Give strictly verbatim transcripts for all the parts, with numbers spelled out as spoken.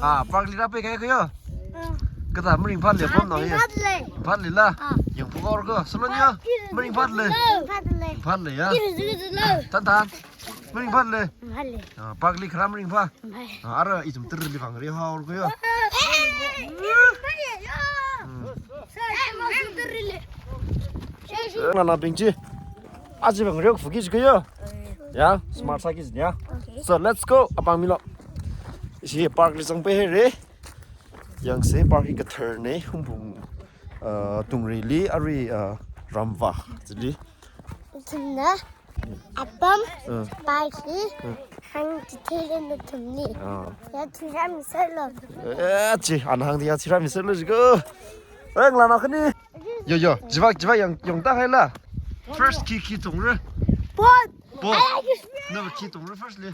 Ah, park li rāpai kahai khuiyo. Ah. Kathā maringphālei apam no ye. Maringphālei. Phālei la. Ah. Yangpuk or ko. Salon yo. Maringphālei. Maringphālei. Phālei ya. Tan tan. Maringphālei. Phālei. Ah, park li kharā maringphā. Phālei. Ah, ara ithum tara li vāngri haor khuiyo. Eh, eh, eh, eh, eh, eh, eh. Hmm. Eh, nana bingchi. Aja vāngri fuki khuiyo. Ya, smart sāki ya. Okay. So, let's go. Apam milo. Ishi park li zangpai haira. Yangse park hi kathar ne, Hungpung, uh, tungri li, arui, uh, ramvā chili. Ithumna apam, uh, park hi, uh, hāngchitheira nathumli. Uh. Yathura misalo. Eh, chi, ana hāngda yathura misalo jiko. Eh, ngalāna khani. Yo, yo, chiva, chiva yang, yangda haila. First khi, khi tungra. Boat. Boat. I like this. Nava khi tungra first li.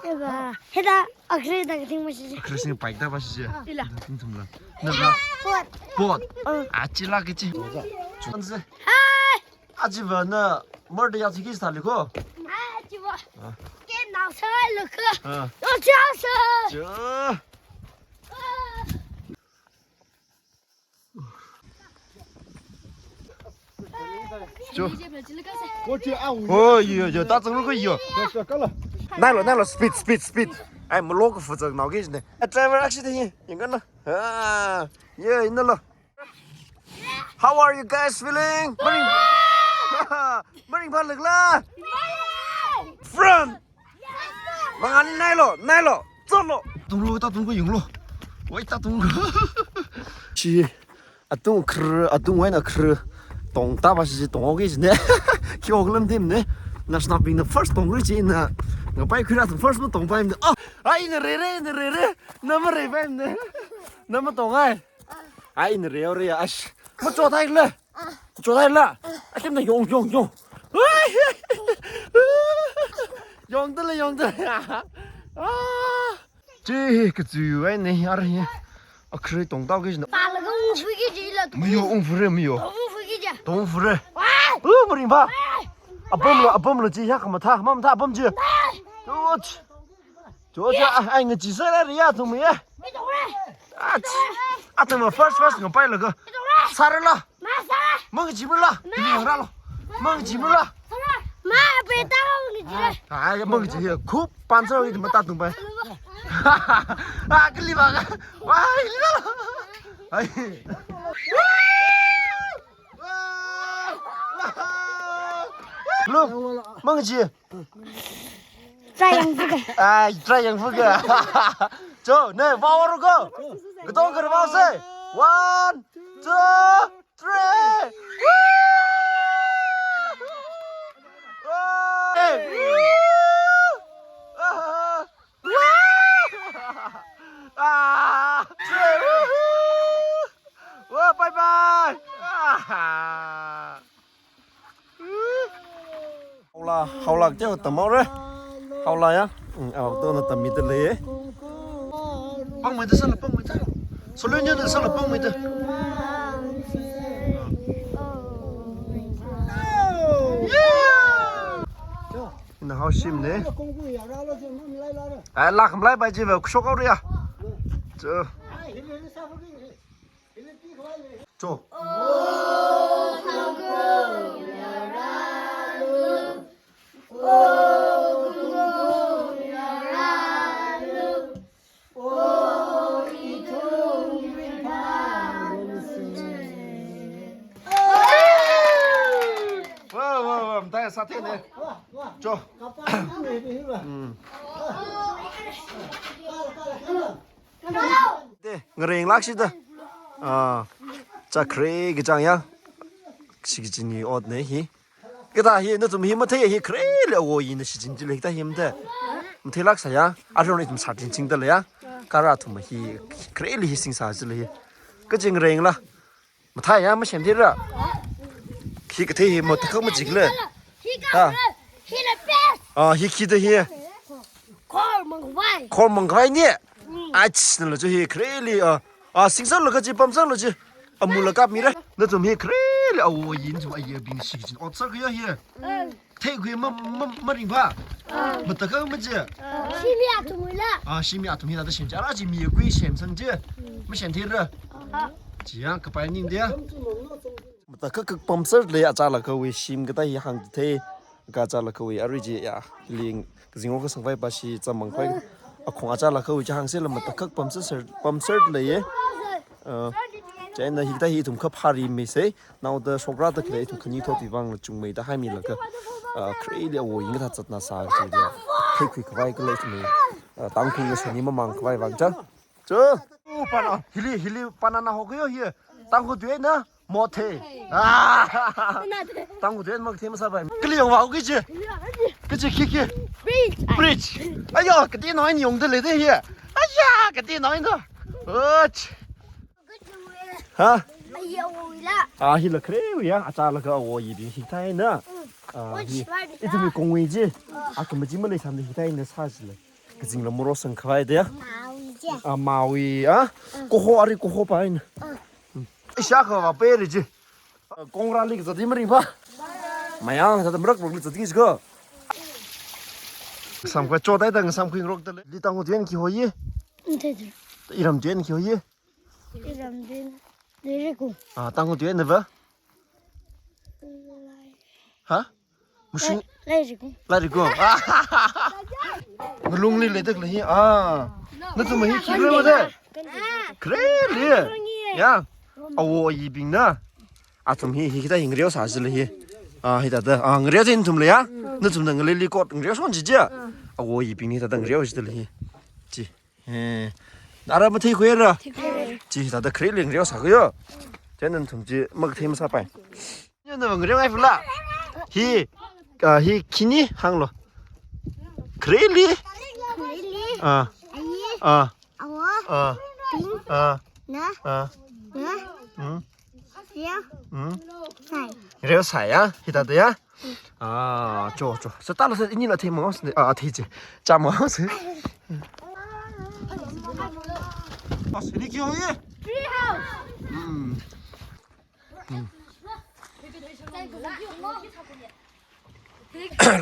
Eva, heda, akre da thing mashi. Akre sing bike da ba shi. Ila. Thing thum la. Nava. Boat. Boat. Uh. Ah, chila kichi. Chonze. Hi. Ajiva na murder ya tiki stali ko. Ajiva. Ah. Ke na sa lo ko. Ah. Lo cha sa. Cha. Cho. Oh, yo, yo, ta tsang lo ko yo. Nailo, nailo, speed, speed, speed. Ai, malok fu tsang nao ke ne. A driver accident ye. Yangkana. Ah, ye, nalo. How are you guys feeling? Maring. Maringphālei la. Front. Mangani nailo, nailo, zolo. Tunglo, ta tungko yunglo. Wai ta tungko. Chi, atung khrā, atung wai na khrā. Tongda ba shi tong okay ne. Khi ok lam dim ne. National bing na first tong ri chi na. Ngapai khuira first mo tong pai ne. Ah, ai na re re, na re re. Na ma re pai ne. Na ma tong ai. Ai na re re ash. Ma cho thai le. Cho thai la. Akhim na yong, yong, yong. Yong ta le, yong ta le. Ah. Chi, kachu ai ne, ar hi. Akre tong tao ke na. Pala ko ung fui ke ji la. Miyo ung fure, miyo. Ung fui ke ja. Tong fure. Wai. Uh, maringphā. Apam lo, apam lo chi ya kamatha, mamatha apam chi. Wai. Tut. Cho cha, ai ngachi sāra ri ya thum ya. Mi tong re. Ach. Atama first first ngapai laga. Mi tong re. Sāra la. Ma sāra. Mangachi mala. Ma. Ni ra lo. Mangachi mala. Sāra. Ma beta mangachi re. Ai mangachi ya khup pansa ri mata tung pai. Ah, kali ba. Wai, kali ba. Ai. Look, mangachi. Try yang fuga. Ai, try yang fuga. Cho, ne, vāor ko. Katong kar vāo se. One, two, three. Woo! Hey! Woo! Ah! Woo! Ah! Woo! Woo! Bye bye. Ah! Haola, haola kya tamhaora? Haola ya? Hmm, au, to na tammi ta le. Pangmei ta sāla, pangmei ta. Solo nyo ta sāla, pangmei ta. Yeah! Ina hao shim ne. Ai, lak mlai bai ji ba, kushok au ya. Cho. Cho. Wow, wow, wow, mtai sa the ne. Cho. Hmm. Te, ngareng lak shi da. Ah, cha khare kachang ya. Shi kachin ngi ot ne hi. Kathā hi, nathum hi mathei hi khare le wo yi na shichin chi le kathā hi mathei. Mathei lak sa ya. Arong ni tum sa chin ching da le ya. Kara athum hi, khareli hi sing sāsila hi. Kaching rengla. Mathāya, masem thira. Hi kathei hi matakhak majikla. Hi ka, ah, hi la best. Ah, hi khi da hi. Khor mangkhavai. Khor mangkhavai ni. Mm. Ach, nala chu hi khareli, ah, ah, sing sālaga chi, pam sālaga chi. Amula kapmira. Nathum hi khareli awo ayi nathum ayarbing shichin ot sākhuiya hi. Mm. Theikhui ma, ma, maringpha. Ah. Matakhak maji. Ah. Shimi athumwuila. Ah, shimi athum hi thāda semji. Ara chi mi kui semsang ji. Mm. Masem thira. Ah. Chiya kapai ning dia. Matakhak kak pam sālei achālakhawui shim kathā hi hāngthei. Kha achālakhawui arui chi ya. Ling kazing okasang vai pa shi chamang vai. Akhong achālakhawui chi hāngsila matakhak pam sā, pam sālei ye. Ah, chieina hikathā hi ithum kaphari misei. Naoda shokra da khalei ithum khani thot ivang la chungmeida haimilaga, ah, khareli awo ayi ngathā zatna sā kaji da. Theikhui khavai khalei ithum, ah, Tangkhul ngasān hi mamāng khavai vang cha. Cho. Oh, pana, hili, hili, pana na hokyo hi. Tangkhul tuina, mothe. Ah. Tangkhul tuina makathei masāpai. Kali yong vao kaji. Kaji khi khi. Bridge. Bridge. Ayo, kathāda ina yongda lei da hi. Aya, kathāda ina. Och. Ha? Ah, hila kharewui ya, achālaga awo ayibing hikathā eina. Ah, hi. Ithumwui kongwui chi. Ah, kamaji maleisāmana hikathā eina sāsila. Kazingla morosang khavai da ya. Mawi chi. Ah, mawi, ah. Koho ari koho pa eina. Ah. Hmm. Isha kha va peri chi. Ah, kongrāli kazat hi maringpha. Mayang sāda marak rokli zat hi ko. Samkhui chotaida ngasamkhui ngarokda lei. Li Tangkhul tui eina khi hoyi? Iram tui eina khi hoyi? Iram tui eina Leirikung. Ah, Tangkhul tui eina va? Lai. Ha? Mushing. Lai, Leirikung. Leirikung. Ah. Ngalungli leida khalei hi. Ah. Nathum hi khi khalei va da? Khareli. Ya. Awo ayibingna. Athum hi, hikathā hi ngareo sāsila hi. Ah, hithāda. Ah, ngareo thei nathumla ya. Nathumna ngaleili kot ngareo shon chi chi. Awo ayibing hithāda ngareo sāsila hi. Chi. Eh, ara matheikhuira? Theikhuira. Chi thāda khareli ngareo sākhuiyo. Chieina nathum chi makathei masāpai. Nana ngareo ngaifala. Hi, ah, hi khini hānglo. Khareli? Khareli. Ah. Ayi. Ah. Awo. Ah. Bing. Ah. Na. Ah. Na. Hmm. Reo. Hmm. Sai. Reo sai ya, hithāda ya. Ah, cho, cho. Sātala sā inila thei mangos ne, ah, thei chi. Cha mangos. As ini kyo ye? Tree house. Hmm. Hmm.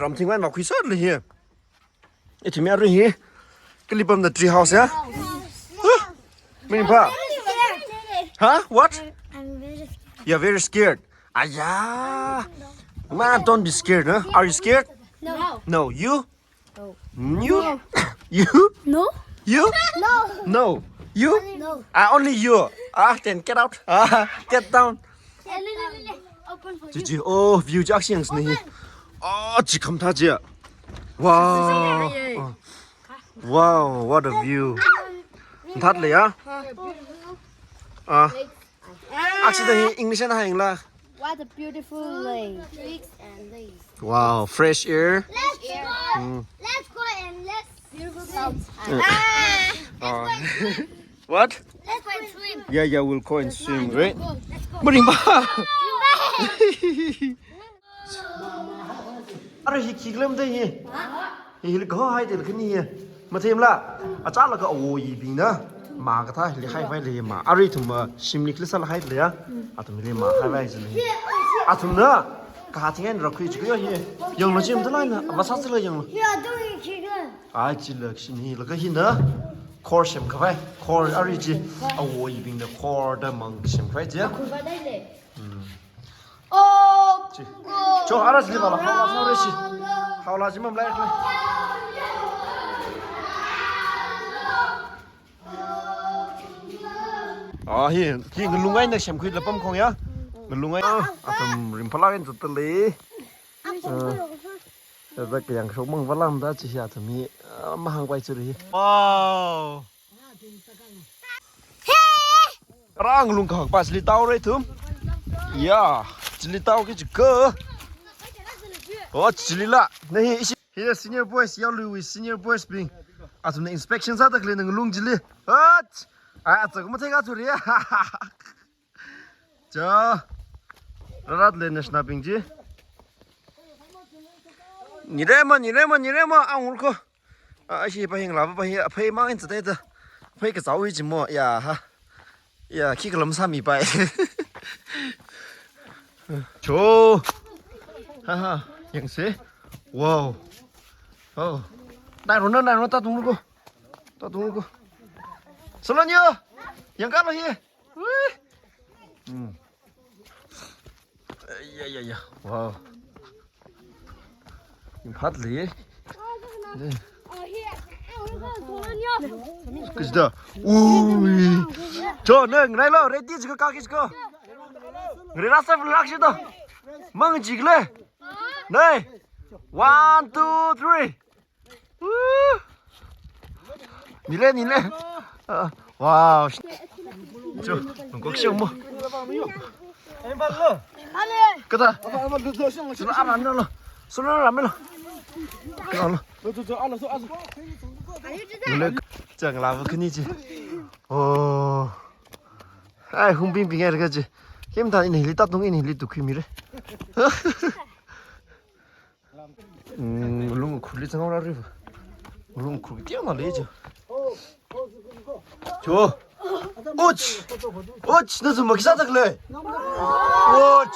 Ramthing wan makhui sālei hi. Ithum ya ri hi. Kali pamda tree house ya? Huh? Maringpha? Huh? What? I'm very scared. You're very scared. Aya. Man, don't be scared, huh? Are you scared? No. No, you? No. You? You? No. You? No. No. You? No. Ah, only you. Ah, then get out. Ah, get down. Chichi, oh, view chi akshang sini hi. Oh, chi khamtha chi. Wow. Oh. Wow, what a view. Thatlei ya? Ah. Akshida hi English na hāngla. What a beautiful lake. Wow, fresh air. Let's go. Mm. Let's go and let's beautiful clouds. Mm. Ah. Oh. What? Let's go and swim. Yeah, yeah, we'll go and swim, right? Let's go. Maringpha. Ara hi khi khalei da hi. Hi hili kaho haida khani hi. Mathemla. Achālaga awo ayibingna. Ma kathā hili haivai lei ma. Ara ithum ma shimli khalei sāla hailei ya. Athum hili ma haivai jilei. Athumna. Kathing eina rakhui chiko hi. Yanglu chi mdalai na. Avāsā chila yanglu. Hi athum hi khi khalei. Ai, chila kashim hi, laga hina, khor semkhavai, khor ara chi, awo ayibingna khor da mang semkhavai chi. Hmm. Oh, chi. Cho, ara chili vāla, haola, haola chi. Haola chi mamlei khalei. Ah, hi, hi ngalung eina semkhuila pamkhong ya. Ngalung eina, ah, athum ringphālāk eina zatdalei. Ah. Thāda kayāng shokmang vālamda chi hi athum hi, ah, mahāngpai churi hi. Wow. Rānglung kahak pa chili taora ithum. Ya, chili tao ki chika. Oh, chilila. Nahi ishi. Hi senior boys, yaoluiwui senior boys bing. Athumna inspection sāda khalei ngalung chili. Hot! Ai, achak mathei kathuri. Cha. Rarat le national bing chi. Nirema, nirema, nirema, angul ko. A, ashi pa hing la, pa hing, phei mang in zate ta. Phei kazao hi chimo, ya ha. Ya, khi kalam sāmi pai. Cho. Ha ha, yangse. Wow. Oh. Nai ro na, nai ro ta tung ko. Ta tung ko. Solonyo. Yang ka lo hi. Ui. Hmm. Ya, ya, ya. Wow. Yung hot li. Kajda. Ui. Cho, nang, nai lo, ready, chika, kaki, chika. Ngre rasa vlog shi to. Mang jik le. Nai. One, two, three. Woo! Nile, nile. Ah, wow. Cho, kok siang mo. Kata. Sura aran lo. Sura aran lo. Lo, lo. Nile, chang la kani chi. Oh. Ai, hung bing bing ai ka chi. Kim ta ini li ta tung ini li tu khi mi re. Mm, lung khurli chang ra ri. Lung khur tiang na le jo. Jo. Och. Och, na zum ma kisa tak le. Och.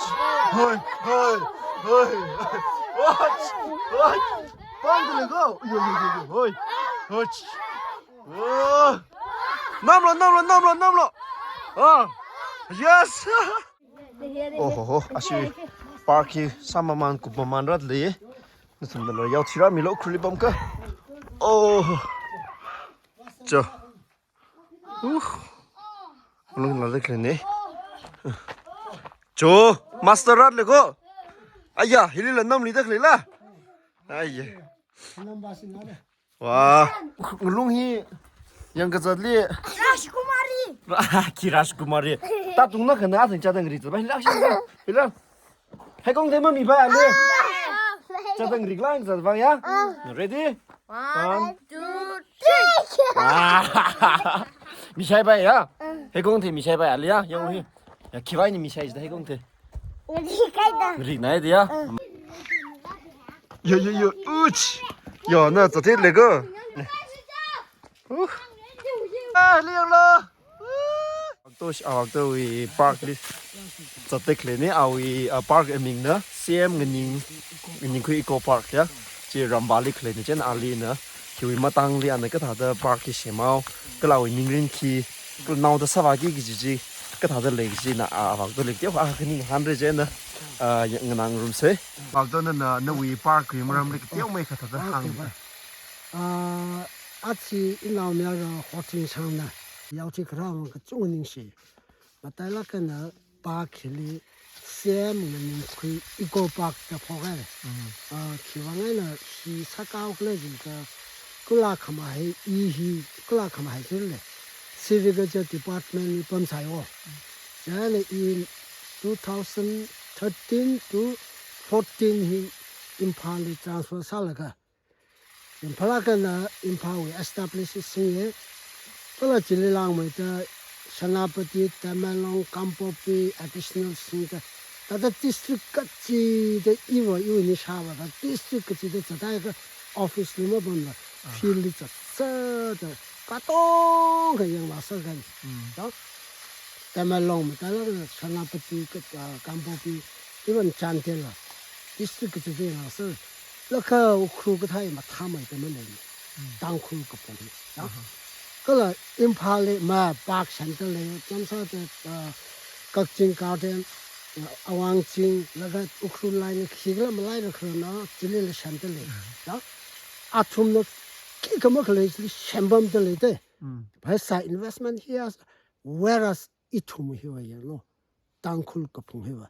Hoi, hoi, hoi. Och. Och. Pang le go. Yo, yo, yo, yo. Hoi. Och. Oh. Namlo, namlo, namlo, namlo. Ah. Yes. Oho ho, ashi park hi sāmaman kupmaman rat le. Nathumna lo yao thira mi lo khurli pam ka. Oh. Cho. Uh. Lung la dek le ne. Cho, master rat le ko. Aya, hili la nam li dek le la. Aya. Wah, ngalung hi yang kazat li. Rajkumari. Ra-, ki Rajkumari. Ta tung na kana asing chadang ri zaba. Hilak shi. Hilak. Hai kong dema mi ba ale. Chadang ri lang zaba ya. Ready? One, two, three. Ah. Mi shai ba ya. Hai kong the mi shai ba ale ya. Yang hi. Ya, khiwui ni mi shai da hai kong the. Ngari kai da. Ngari nai da ya. Yo, yo, yo, uch. Yo, na zathe le ko. Uh. Ah, liang lo. To shi awak to wui park li. Zathe le ni awui, ah, park aming na. Siam Nganing, Nganingkhui Eco Park ya. Chi ramba li khalei ni chen ali na. Khiwui matang li ana kathāda park hi semhao, kala awui ningrin khi, kala naoda sāvāki kaji chi, kathāda lei kaji na, a, awak to lei teo, a, khani ngahānra chieina, a, ya, nganāngarumsa. Awak to nana, nawui park wui maramli kateomei kathāda hāng. A, achi inaomayara Hotingshangna, yaochi kharā mang kachungkha ningshi. Matailāk eina park hili Siam Nganingkhui Eco Park da phok hai. Mm. Ah, khiwui vang eina hi sākahao khala jiakha kula khamahai i hi kula khamahai khala. Sericulture Department li pamsai o. Mm. Chieina in two thousand thirteen to fourteen hi Imphal li transfer sālaga. Imphal akha eina Imphal wui establish singye. Kala chili langmeida Senapati, Tamenglong, Kangpokpi, additional singda. Thāda district kachida iva iwui nishāva da district kachida zathai ka office li mapamla. Ah. Field li zat zatta. Katonga yangvāsa kan. Mm. Da. Tamenglong matailāk eina Senapati ka, ah, Kangpokpi, even Chandel la. District kachida yangvāsa. Laga Ukhrul kathā mathāmeida malei. Mm. Tangkhul kaphung hi. Da. Aha. Kala Imphal li ma park center lei, chamsāda, ah, Kakching Garden, ah, Awangching, laga Ukhrul line khikhala malaila khala na, chili la center lei. Mm. Da. Athumna khikha makhalei chili sempamda lei te. Mm. Pheisā investment hi as, whereas ithum hiva yanglu. Tangkhul kaphung hiva.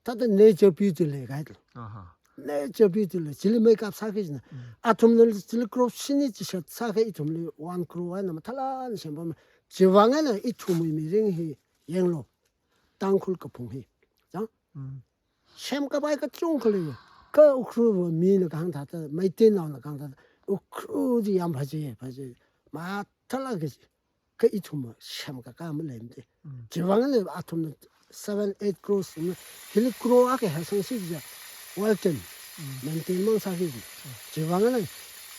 Thāda nature beauty leikahai. Aha. Nature beauty lei. Chili makeup sāki jina. Mm. Athumna chili crore shini chishat sāki ithumli one crore eina mathālāk eina sempam. Chiwui vang eina ithumwui mirin hi yanglu. Tangkhul kaphung hi. Chang? Mm. Semkapai kachungkha lei. Kha Ukhrul va mina kahāng thāda, Meiteinaona kahāng thāda. Ukhrul chi yāmphāchei, phāchei. Mathālāk kaji. Kha ithumna semkakā maleimana. Mm. Chiwuivang eina athumna seven, eight crores na, hili crore akha hāngsangsi kaja, Walton, Mm. maintain mang sāki kaji. Mm. Chiwuivang eina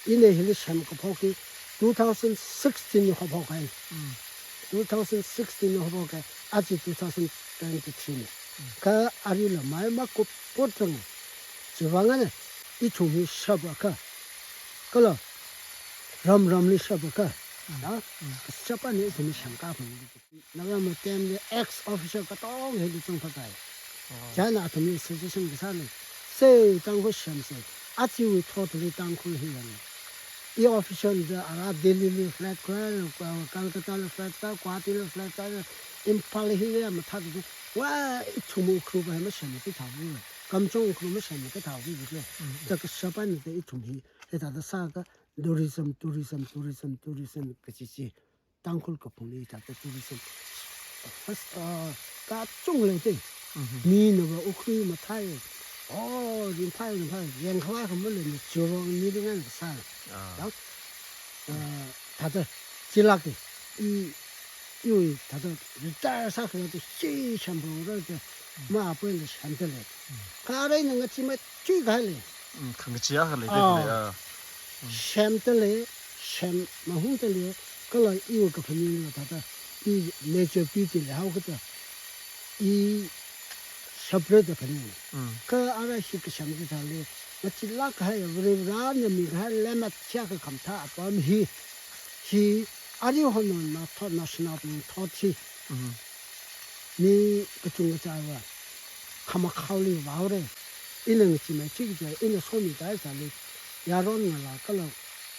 ina hili semkaphok hi two thousand sixteen li haophok kahai. Mm. Two thousand sixteen li haophok kahai, aja two thousand twenty-three na. Mm. Kha arila mai makup put rang. Chiwuivang eina ithum hi shap akha, kala ram ramli shap akha. Mm. Ya? Mm. Shap eina ithum hi semkaphok. Naga matemli ex officio katonga hili chungkhatai. Oh. Chieina athumli suggestion kasāna. Sei Tangkhul semsei. Ajawui thotli Tangkhul hi yang. I officiona ara Delhili flat khuiya, Calcuttali flat khuiya, Guwahatili flat khuiya, Imphalli hi ya mathāda. Wa ithum Ukhrul va masem kathā wi. Kamjong Ukhrul masem kathā wi le. Mm. Chieina kashap eina ithum hi. Hithāda sākha tourism, tourism, tourism, tourism kaji chi. Tangkhul kaphungli hithāda tourism. First, ah, kachungkha leidei. Mhm. Mina va Ukhrul mathāi. Oh, ringphāi, ringphāi. Yangkhavai khamale ni churong ni ringan kasā. Ah. Dao. Ah, thāda chilāka. I, iwui thāda retire sākhala tu shi shambho ra tu. Mm. Ma apoi le shandale. Mm. Kha arui na ngachee mai chui kahai lei. Mm, khangachee akha leidei, ah, khalei, ah. Mm. Semdalei, sem mahungdalei, kala iwui kaphaning la thāda, i nature beauty li haokada, i separate da phaning. Mm. Kha arui hi kasem chithālei, ngachee lāk kahai, Varivarana mikahai lemmet chiakha khamathā apam hi, hi, arui hon na thot na shanao bing thot hi. Mm. Mi kachungkha chāva, khamakhaoli vāhaora. Ina ngachee mai chi kaja, ina somi kahaisāli, yaron ngalā kala,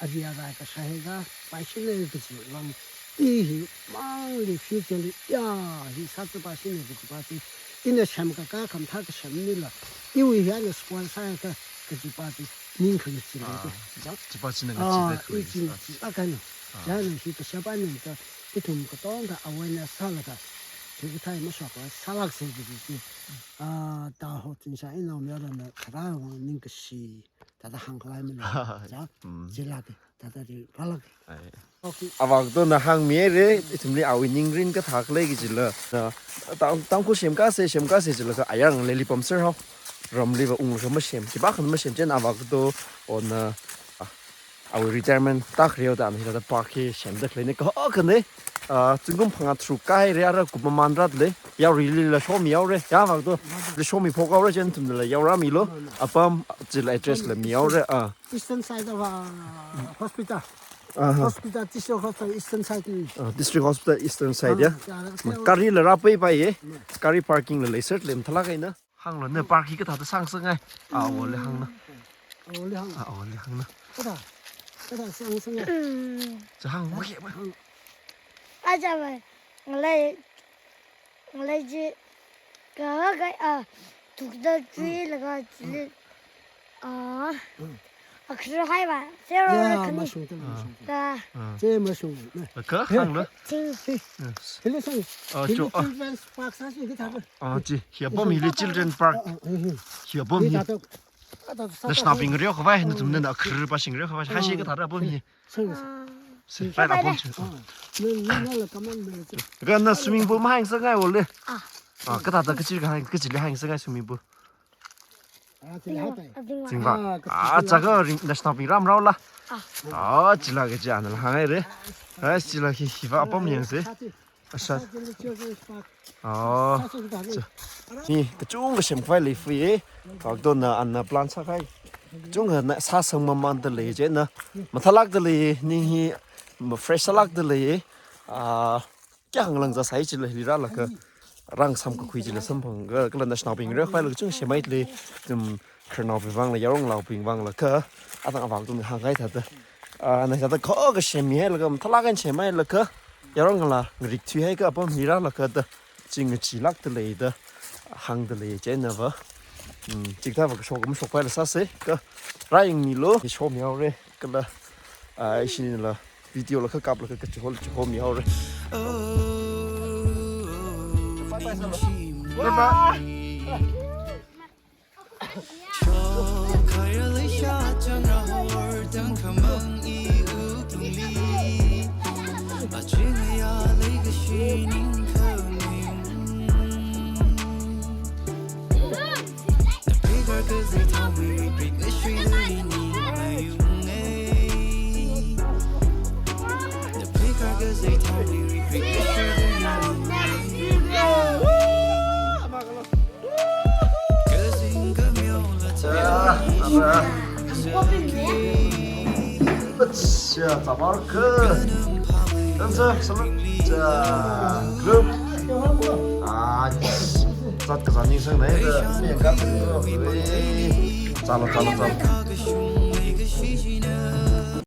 avi arai kashai haiakha, paishina kaji vang, i hi mangli futureli, ya, hi sāchapa shina kajipa chi, ina semkakā khamathā kasemnila, iwui hi ana spoil sāhaiakha kajipa chi, ning khangachee lei. Ah, chi. Chapa china ngachee, ah, da khalei, i chi, ah, ngachee, akha na. Ah. Chieina hi kashap eina ka, ithum katonga awareness sālaga, hikathā mashok sālāksei kaji chi. Ah, da ho tingsha ina mi ara na kharā wui ningkashi, thāda hāngkhavai male. Ja, mm, chilāka, thāda ri rālāka. Ai. Okay. Avā katona hāngmihaira, ithumli awui ningrin kathā khalei kajila. Na, Tang-, Tangkhul semkasei, semkasei jilakha ayar ngaleili pamser hao. Ramli va unglaga masem, khipākhana masem, chieina avā katona, ah, awui retirement tākhareoda ana hithāda park hi semda khaleina, kaho khanei, ah, zingkum phangā tharuk kahaira, ara kupmamān rāda lei, yaorili la shomihaora, ya avā katona, la shomiphok haora, chieina nathumla yaorāmilu, apam chila address la mihaora, ah. Eastern side of, uh, hospital. Aha. Hospital, district hospital, eastern side. Ah, district hospital, eastern side, ah, ya. Ya, ya. Gari la rāpai pai ye. Mm. Gari parking la leiser lei mathālāk eina. Hānglu, na park hi kathāda sāngasakngai. Ah, awoli hāngna. Awoli hāng. Ah, awoli hāngna. Kathā, kathā sāngasakngai. Mm. Cha hāng, okay, okay. Hāng. Aja mai. Ngalei, ngalei chi, ka, ka, ah, tukda chi, mm, laga chi, mm, ah, mm, akhir hai ba, zero, ya, la kani. Mashungda, ah, mashungda. Ka. Ah. Che mashung, ne. Ka, he, hānglu. Ting. He, yes, hili sang. Ah, hili cho, ah. Children's park sāsi hikathā. Ah, chi, hi apam hili children park. Ah, ah, eh, eh. Hi apam hi. Hikathā. National bing reokhavai, nathumna akhir pāshing reokhavai, hashi kathāda apam hi. Sir, sir. Sir, sir, right, apam sir. Ah, no, no, no, la, come on, no, sir. Ka na swimming pool mahāngasakngai wole. Ah. Ah, kathāda kachili kahāng, kachili hāngasakngai swimming pool. Ah, chili hāngpai. Zingva. Ah, kachili. Ah, chaka ring, national bing ramrao la. Ah. Ah, chila kaji ana la hānghaira. Ah, chila hi, hiva apam yangse. Asha. Asha. Oh. Asha, asha, asha. Cha. Ni kachungkha semkhavai leifui ye. Avā katona ana plan sākahai. Kachungkha na sāsangmamānda lei chieina. Mathālākda lei, ning hi ma fresh sālākda lei. Ah, kayākha ngalāng zāsai chila hili rālaga. Rāngasamkakhui chila samphang ka, kala national bing reokhavai la kachungkha semhaida lei. Ithum khararnaobing vangla, yaronlaobing vangla ka, atang avā katona hāngkahai thāda. Ah, na thāda kho kasemmihailaga, mathālāk eina semhailaga, yaron ngalā ngarik thuihaiakha apam hi rālaga da, chi ngacheelākda lei da, hāngda lei chieina va. Hmm, chikathā va kashok mashokpai la sāsei, ka rāyangmilu, shomihaora, kala, ah, ishinla, video la kakaplaga kachihol, chihomihaora. Bye bye. Tangkhamang i wuklungli, achingaya leikashi ningkhamang. Napikar kazei thao mi rikrik ashwili ningmayung ei. Napikar kazei thao mi rikrik ashwili ningmayung ei. Acha, tabar ke. Dansa, salut. Acha, group. Ah, zat kazan ning sang nai da. Yang ka tu. Chala, chala, chala.